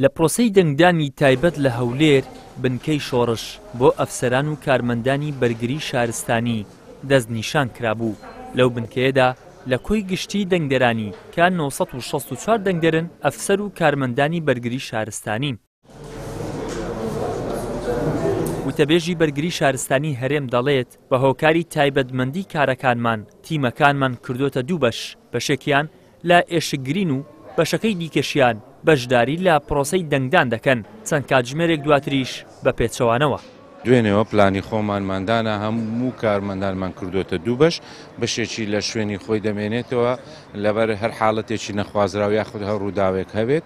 لە پرۆسەی دەنگدانی تایبەت لە هەولێر، بنکەی شۆڕش بۆ ئەفسەران و کارمەندانی بەرگری شارستانی دەستنیشان کرابوو، لەو بنکەیەدا لە کۆی گشتیی دەنگدەرانی کە 964 دەنگدەرن ئەفسەر و کارمەندانی بەرگری شارستانین. وتەبێژی بەرگری شارستانی هەرێم دەڵێت، بە هۆکاری تایبەتمەندی کارەکانمان تیمەکانمان کردۆتە دوو بەش، بەشێکیان لە ئێشکگرین و بەشەکەی دیکەشیان بەشداری لە پرۆسەی دەنگدان دەکەن، چەند کاتژمێرێک دواتریش بە پێچەوانەوە. دوێنێوە پلانی خۆمانمان دانا، هەموو کارمەندانمان کردووەتە دوو بەش، بەشێکی لە شوێنی خۆی دەمێنێتەوە لەبەر هەر حاڵەتێکی نەخوازراو یاخود هەر ڕووداوێک هەبێت،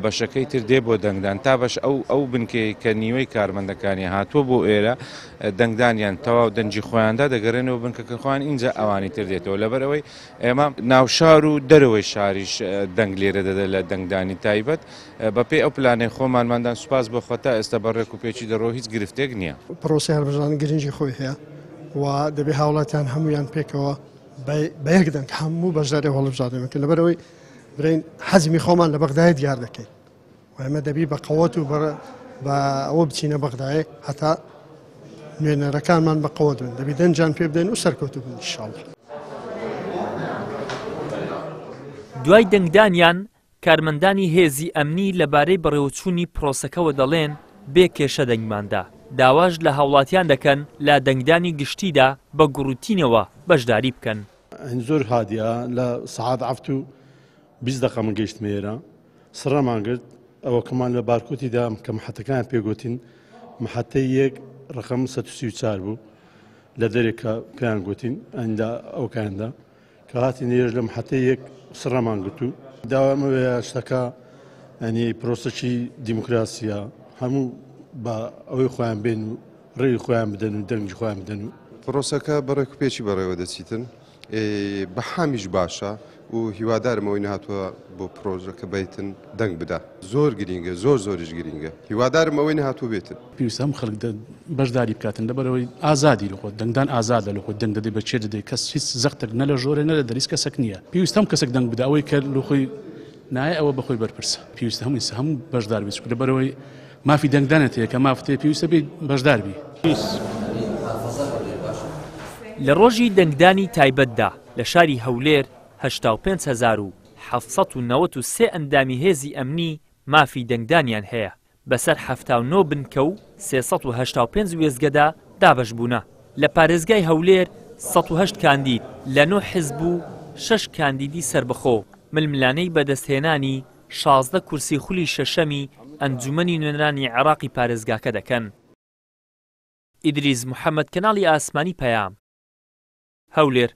بەشەکەی تر دێ بۆ دەنگدان تا بەش ئەو ئەو بنکەیەی کە نیوەی کارمەندەکانی هاتووە بۆ ئێرە دەنگدانیان تەواو دەنگی خۆیاندا دەگەرێنەوە بنکەکە خۆیان ئینجا ئەوانی تر دێتەوە لەبەرئەوەی ئێمە ناوشار و دەرەوەی شاریش دەنگ لێرە دەدە لە دەنگدانی تایبەت بەپێی ئەو پلانەی خۆمانماندان سوپاس بۆ خوا تا ئێستا بە ڕێک و پێکی دەڕۆ هیچ گرفتێک نییە. پرۆسەی هەڵبژاردن گرنگی خۆی هەیە و دەبێ هاوڵاتیان هەموویان پێکەوە بە یەک دەنگ هەموو بەشداری ئەو هەڵبژاردنە بکەن لەبەرئەوەی برێین حەزمی خۆمان لە بەغدایە دیار دەکەین و ئێمە دەبی بە قەوەت و بە ئەوە بچینە بەغدایێ هەتا نوێنەرەکانمان بە قەوەت بن دەبی دەنجان پێ بدەین و سەرکەوتوو بن ئینشاڵڵا. دوای دەنگدانیان کارمەندانی هێزی ئەمنی لەبارەی بەڕێوەچوونی پرۆسەکەوە دەڵێن، بێ کێشە دەنگمان دا، داواش لە هاوڵاتیان دەکەن لە دەنگدانی گشتیدا بە گوڕوتینەوە بەشداری بکەن. زۆر هادیە لە سەعات هەفت و 20 دەقە من گەیشتمە ئێرە سڕەمان گرت ئەوەکەمان لە بارکۆتی دا کە محەتەکان پێگوتین محەتەی یەک ڕقم 134 بوو لە دەرێک کە پێیان گوتین ئەندا ئەوکاندا کە هاتین لێرەش لە محەتەی یەک سڕەمان گرت و داوام ئەوەیە شتەکە ینی پرۆسەکی دیموکراسیە هەموو بە ئەوەی خۆیان بێن و ڕێی خۆیان بدەن و دەنگی خۆیان بدەن و. پرۆسەکە بە ڕێکوپێکی بەڕێوە دەچیتن بە حامیش باشە و هیوادارم ئەوەی نەهاتووە بۆ پرۆژەکە بیتن دەنگ بدا زۆر گرینگە زۆر زۆریش گرینگە هیوادارم ئەوەی نەهاتوو بێتن. پێویستە هەموو خەلک بەشداری بکاتن لەبەرئەوەی ئازادی لەخۆت دەنگدان ئازادە لەخۆت دەنگ دەدەی بە کێ دەدەی کەس هیچ زەختێک نە لە ژۆرێ نە لە دەریس کەسەک نییە پێویستە هەموو کەسێک دەنگ بدا ئەوەی کە لەخۆی نایە ئەوە بەخۆی بەرپرسە پێویستە هەموو ئینسان هەموو بەشدار بێت چونکە لەبەرئەوەی مافی دەنگدانت هەیە کە مافت هەیە پێویستە بێی بەشدار بی. لە ڕۆژی دەنگدانی تایبەتدا لە شاری هەولێر 85793 ئەندامی هێزی ئەمنی مافی دەنگدانیان هەیە، بەسەر 79 بنکە و 385 وێستگەدا دابەشبوونە. لە پارێزگای هەولێر 108 کاندید لە نۆ حزب و شەش کاندیدی سەربەخۆ ململانێی بەدەستهێنانی 16 کورسی خولی شەشەمی ئەنجومەنی نوێنەرانی عێراقی پارێزگاکە دەکەن. ئیدریس محەمەد کەناڵی ئاسمانی پەیام، هەولێر.